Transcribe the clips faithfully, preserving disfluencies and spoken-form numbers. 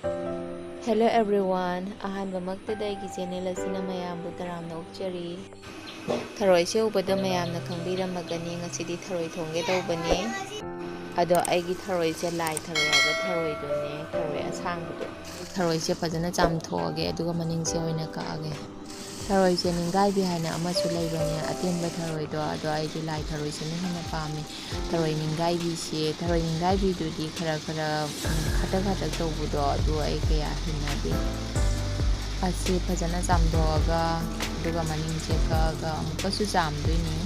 Hello everyone, ꯑꯍꯥꯟꯕꯃꯛꯇꯗ ꯑꯩꯒꯤ channel ꯑꯁꯤꯅ ꯃꯌꯥꯝꯕꯨ ꯇꯔꯥꯝꯅ ꯑꯣꯛꯆꯔꯤ꯫ ꯊꯔꯣꯏꯁꯦ ꯎꯕꯗ ꯃꯌꯥꯝꯅ ꯈꯪꯕꯤꯔꯝꯃꯒꯅꯤ, ꯉꯁꯤꯗꯤ ꯊꯔꯣꯏ ꯊꯣꯡꯒꯦ ꯇꯧꯕꯅꯦ꯫ ꯑꯗꯣ ꯑꯩꯒꯤ ꯊꯔꯣꯏꯁꯦ ꯂꯥꯏ ꯊꯔꯣꯏ ꯍꯥꯏꯕ ꯊꯔꯣꯏꯗꯨꯅꯦ, ꯊꯔꯣꯏ ꯑꯁꯥꯡꯕꯗꯣ꯫ ꯊꯔꯣꯏꯁꯦ ꯐꯖꯅ ꯆꯥꯝꯊꯣꯛꯑꯒꯦ, ꯑꯗꯨꯒ ꯃꯅꯤꯡꯁꯦ ꯑꯣꯏꯅ ꯀꯛꯑꯒꯦ꯫ ꯊꯔꯣꯏꯁꯦ ꯅꯤꯡꯒꯥꯏꯕꯤ ꯍꯥꯏꯅ ꯑꯃꯁꯨ ꯂꯩꯕꯅꯦ, ꯑꯇꯦꯟꯕ ꯊꯔꯣꯏꯗꯣ, ꯑꯗꯣ ꯑꯩꯗꯤ ꯂꯥꯏ ꯊꯔꯣꯏꯁꯤꯅ ꯍꯦꯟꯅ ꯄꯥꯝꯃꯦ꯫ ꯊꯔꯣꯏ ꯅꯤꯡꯒꯥꯏꯕꯤꯁꯦ, ꯊꯔꯣꯏ ꯅꯤꯡꯒꯥꯏꯕꯤꯗꯨꯗꯤ ꯈꯔ ꯈꯔ, ꯎꯝ, ꯈꯇꯛ ꯈꯇꯛ ꯇꯧꯕꯗꯣ, ꯑꯗꯨ ꯑꯩ ꯀꯌꯥ ꯍꯩꯅꯗꯦ꯫ ꯑꯁꯤ ꯐꯖꯅ ꯆꯥꯝꯊꯣꯛꯑꯒ, ꯑꯗꯨꯒ ꯃꯅꯤꯡꯁꯦ ꯀꯛꯑꯒ ꯑꯃꯨꯛꯀꯁꯨ ꯆꯥꯝꯗꯣꯏꯅꯤ꯫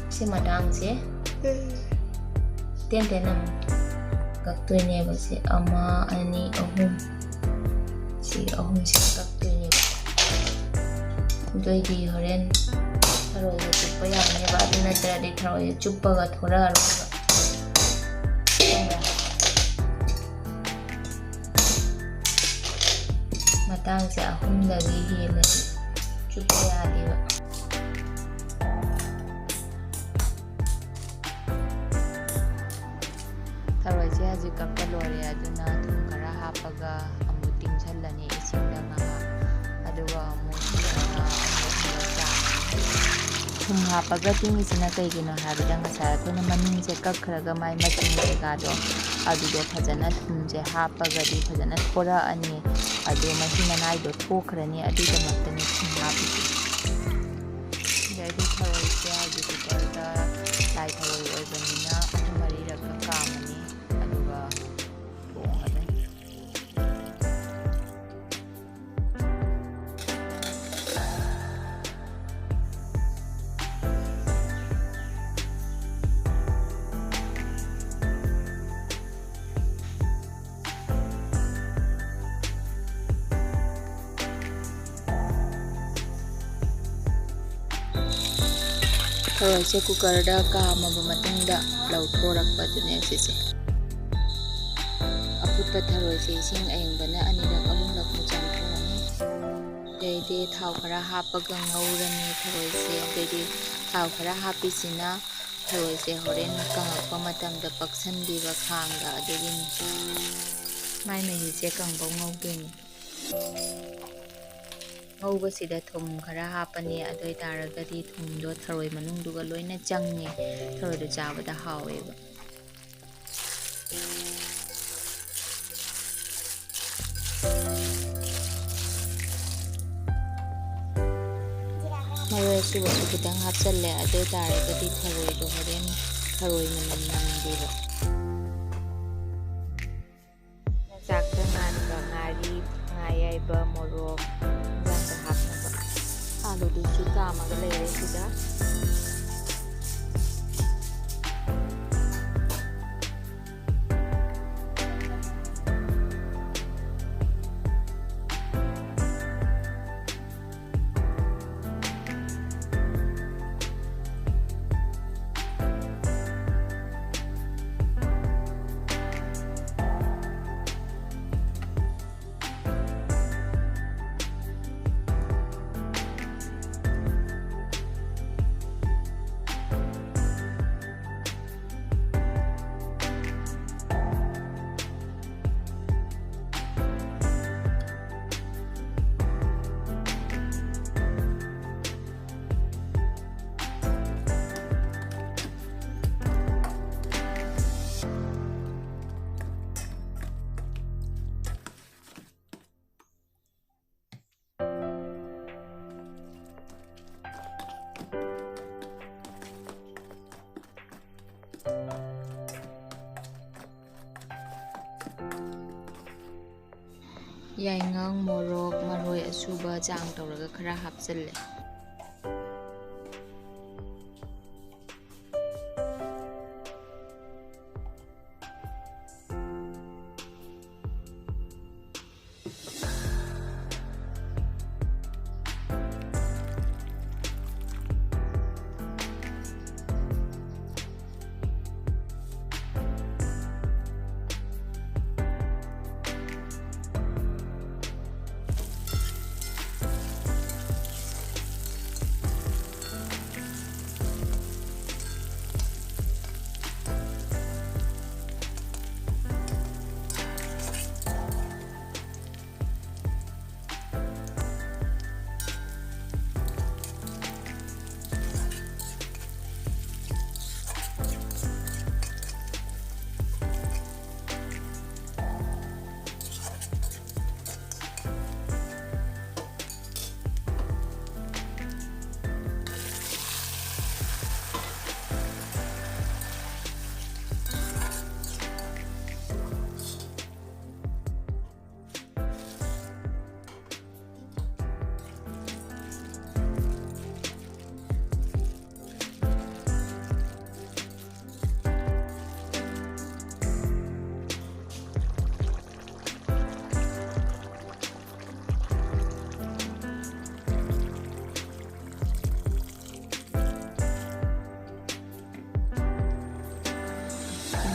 ꯁꯤ ꯃꯇꯥꯡꯁꯦ ꯇꯦꯟ ꯇꯦꯟ ꯑꯃꯨꯛ ꯀꯛꯇꯣꯏꯅꯦꯕ꯫ ꯁꯤ ꯑꯃ, ꯑꯅꯤ, ꯑꯍꯨꯝ, ꯁꯤ ꯑꯍꯨꯝꯁꯦ ꯀꯛꯇꯣꯏꯅꯦꯕ꯫ ꯑꯗꯨꯑꯣꯏꯗꯤ ꯍꯣꯔꯦꯟ ꯊꯔꯣꯏꯗꯣ ꯆꯨꯞꯄ ꯌꯥꯅꯦꯕ꯫ ꯑꯗꯨ ꯅꯠꯇ꯭ꯔꯗꯤ ꯊꯔꯣꯏꯗꯣ ꯆꯨꯞꯄꯒ ꯊꯣꯔꯛꯑꯔꯣꯏꯕ꯫ ꯈꯪꯕ꯭ꯔꯥ? ꯃꯇꯥꯡꯁꯦ ꯑꯍꯨꯝꯗꯒꯤ ꯍꯦꯜꯂꯗꯤ ꯆꯨꯞꯄ ꯌꯥꯗꯦꯕ꯫ ꯊꯔꯣꯏꯁꯦ ꯍꯧꯖꯤꯛ ꯀꯛꯄ ꯂꯣꯏꯔꯦ, ꯑꯗꯨꯅ ꯊꯨꯝ ꯈꯔ ꯍꯥꯞꯄꯒ ꯑꯃꯨꯛ ꯇꯤꯡꯁꯜꯂꯅꯤ ꯏꯁꯤꯡꯗ ꯉꯥꯏꯍꯥꯛ, ꯑꯗꯨꯒ ꯑꯃꯨꯛ ꯊꯨꯝ ꯍꯥꯞꯄꯒ ꯇꯤꯡꯉꯤꯁꯤꯅ ꯀꯩꯒꯤꯅꯣ ꯍꯥꯏꯕꯗ, ꯉꯁꯥꯏ ꯑꯩꯈꯣꯏꯅ ꯃꯅꯤꯡꯁꯦ ꯀꯛꯈ꯭ꯔꯒ ꯃꯥꯏ ꯃꯆꯨꯝ ꯀꯩꯀꯥꯗꯣ, ꯑꯗꯨꯗꯣ ꯐꯖꯅ ꯊꯨꯝꯁꯦ ꯍꯥꯞꯄꯒꯗꯤ ꯐꯖꯅ ꯊꯣꯔꯛꯑꯅꯤ, ꯑꯗꯨ ꯃꯍꯤ ꯃꯅꯥꯏꯗꯣ ꯊꯣꯛꯈ꯭ꯔꯅꯤ, ꯑꯗꯨꯒꯤꯗꯃꯛꯇꯅꯤ ꯊꯨꯝ ꯍꯥꯞꯄꯤꯁꯦ꯫ ꯑꯗꯩꯗꯤ ꯊꯔꯣꯏꯁꯦ ꯍꯧꯖꯤꯛ ꯀꯨꯀꯔꯗ ꯂꯥꯏ ꯊꯔꯣꯏ ꯑꯣꯏꯕꯅꯤꯅ ꯑꯍꯨꯝ ꯃꯔꯤꯔꯛꯀ ꯀꯥꯝꯃꯅꯤ, ꯑꯗꯨꯒ ꯊꯣꯡꯉꯅꯤ꯫ ꯊꯔꯣꯏꯁꯦ ꯀꯨꯀꯔꯗ ꯀꯥꯝꯃꯕ ꯃꯇꯨꯡꯗ ꯂꯧꯊꯣꯔꯛꯄꯗꯨꯅꯦ ꯁꯤꯁꯦ꯫ ꯑꯐꯨꯠꯄ ꯊꯔꯣꯏꯁꯦ ꯏꯁꯤꯡ ꯑꯏꯪꯕꯅ ꯑꯅꯤꯔꯛ ꯑꯍꯨꯝꯂꯛꯃꯨꯛ ꯆꯥꯝꯊꯣꯛꯑꯅꯤ꯫ ꯑꯗꯩꯗꯤ ꯊꯥꯎ ꯈꯔ ꯍꯥꯞꯄꯒ ꯉꯧꯔꯅꯤ ꯊꯔꯣꯏꯁꯦ꯫ ꯑꯗꯩꯗꯤ ꯊꯥꯎ ꯈꯔ ꯍꯥꯞꯄꯤꯁꯤꯅ ꯊꯔꯣꯏꯁꯦ ꯍꯣꯔꯦꯟ ꯀꯪꯉꯛꯄ ꯃꯇꯝꯗ ꯄꯛꯁꯟꯕꯤꯕ ꯈꯥꯡꯗ, ꯑꯗꯨꯒꯤꯅꯤ꯫ ꯃꯥꯏ ꯃꯍꯤꯁꯦ ꯀꯪꯕ ꯉꯧꯗꯣꯏꯅꯤ꯫ ꯉꯧꯕꯁꯤꯗ ꯊꯨꯝ ꯈꯔ ꯍꯥꯞꯄꯅꯤ꯫ ꯑꯗꯨ ꯑꯣꯏꯇꯥꯔꯒꯗꯤ ꯊꯨꯝꯗꯣ ꯊꯔꯣꯏ ꯃꯅꯨꯡꯗꯨꯒ ꯂꯣꯏꯅ ꯆꯪꯉꯦ꯫ ꯊꯔꯣꯏꯗꯣ ꯆꯥꯕꯗ ꯍꯥꯎꯋꯦꯕ꯫ ꯃꯔꯣꯏ ꯑꯁꯨꯕꯁꯨ ꯈꯤꯇꯪ ꯍꯥꯞꯆꯜꯂꯦ꯫ ꯑꯗꯨ ꯑꯣꯏꯇꯥꯔꯒꯗꯤ ꯊꯔꯣꯏꯗꯣ ꯍꯣꯔꯦꯟ ꯊꯔꯣꯏ ꯃꯅꯝ ꯅꯝꯗꯦꯕ꯫ ꯆꯥꯛꯇ ꯉꯥꯟꯕ ꯉꯥꯔꯤ, ꯉꯥ ꯑꯌꯥꯏꯕ, ꯃꯣꯔꯣꯛ, ꯏꯟꯖꯥꯡꯗ ꯍꯥꯞꯅꯕ꯫ ꯑꯥꯂꯨꯗꯨꯁꯨ ꯀꯥꯝꯃꯒ ꯂꯩꯔꯦ ꯁꯤꯗ꯫ ꯌꯥꯏꯉꯪ, ꯃꯣꯔꯣꯛ, ꯃꯔꯣꯏ ꯑꯁꯨꯕ ꯆꯥꯡ ꯇꯧꯔꯒ ꯈꯔ ꯍꯥꯞꯆꯜꯂꯦ꯫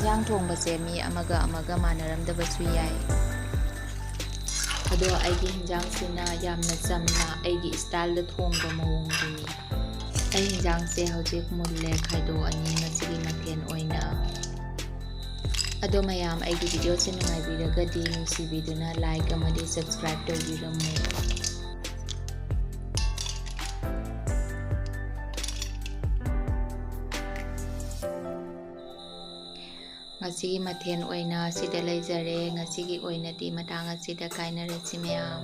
ꯍꯤꯟꯖꯥꯡ ꯊꯣꯡꯕꯁꯦ ꯃꯤ ꯑꯃꯒ ꯑꯃꯒ ꯃꯥꯟꯅꯔꯝꯗꯕꯁꯨ ꯌꯥꯏ꯫ ꯑꯗꯣ ꯑꯩꯒꯤ ꯍꯤꯟꯖꯥꯡꯁꯤꯅ ꯌꯥꯝꯅ ꯆꯝꯅ ꯑꯩꯒꯤ ꯏꯁꯇꯥꯏꯜꯗ ꯊꯣꯡꯕ ꯃꯑꯣꯡꯗꯨꯅꯤ꯫ ꯑꯩ ꯍꯤꯟꯖꯥꯡꯁꯦ ꯍꯧꯖꯤꯛ ꯃꯨꯜꯂꯦ, ꯈꯥꯏꯗꯣꯛꯑꯅꯤ ꯉꯁꯤꯒꯤ ꯃꯊꯦꯜ ꯑꯣꯏꯅ꯫ ꯑꯗꯣ ꯃꯌꯥꯝ ꯑꯩꯒꯤ ꯚꯤꯗꯤꯑꯣꯁꯦ ꯅꯨꯡꯉꯥꯏꯕꯤꯔꯒꯗꯤ ꯅꯨꯡꯁꯤꯕꯤꯗꯨꯅ ꯂꯥꯏꯛ ꯑꯃꯗꯤ ꯁꯕꯁꯀ꯭ꯔꯥꯏꯕ ꯇꯧꯕꯤꯔꯝꯃꯨ꯫ ꯉꯁꯤꯒꯤ ꯃꯊꯦꯜ ꯑꯣꯏꯅ ꯁꯤꯗ ꯂꯩꯖꯔꯦ꯫ ꯉꯁꯤꯒꯤ ꯑꯣꯏꯅꯗꯤ ꯃꯇꯥꯡ ꯑꯁꯤꯗ ꯀꯥꯏꯅꯔꯁꯤ ꯃꯌꯥꯝ꯫